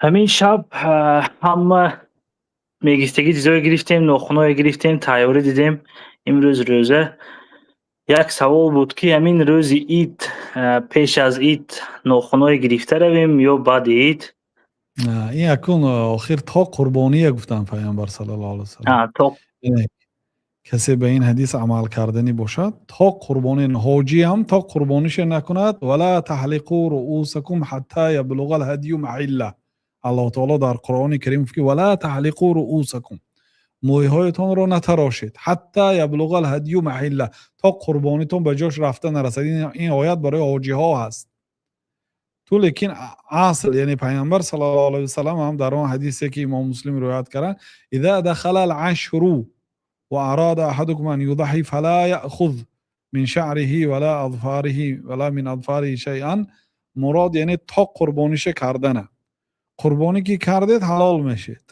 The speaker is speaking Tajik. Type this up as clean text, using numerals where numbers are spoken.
Ҳамин шаб ҳама мегистагӣ чизое гирифтем, нохуное гирифтем, тайёрӣ дидем. Имрӯз рӯза. Як савол буд, ки ҳамин рӯзи ид, пеш аз ид нохуное гирифта равем ё баъди ид? Ин якун охир то қурбония гуфтанд Пайғамбар саллаллоҳу алайҳи васаллам. То Касе ба ин ҳадис амал карданӣ бошад, то қурбонӣ, ҳоҷиам то қурбониша накунад. ولا تحلقوا رءوسكم حتى يبلغ الهدي محله. Аллоҳ таоло дар Қуръони Карим гуфт, ки ولا تحلقوا رءوسكم, мӯйҳоятонро натарошед, حتى يبلغ الهدي محله, то қурбонитон ба ҷош рафта нарасад. Ин оят барои ҳоҷиҳо ҳаст. Ту лекин асл, яъне Пайғамбар саллаллоҳу алайҳи васаллам ҳам дар он ҳадисе, ки Имом Муслим ривоят карданд: إذا دخل العشر وأراد أحدكم أن يضحي فلا يأخذ من شعره ولا أظفاره ولا من أظفاره شيئا. Мурод яъне то қурбониша кардана. Қурбонӣ ки кардед, ҳалол мешед.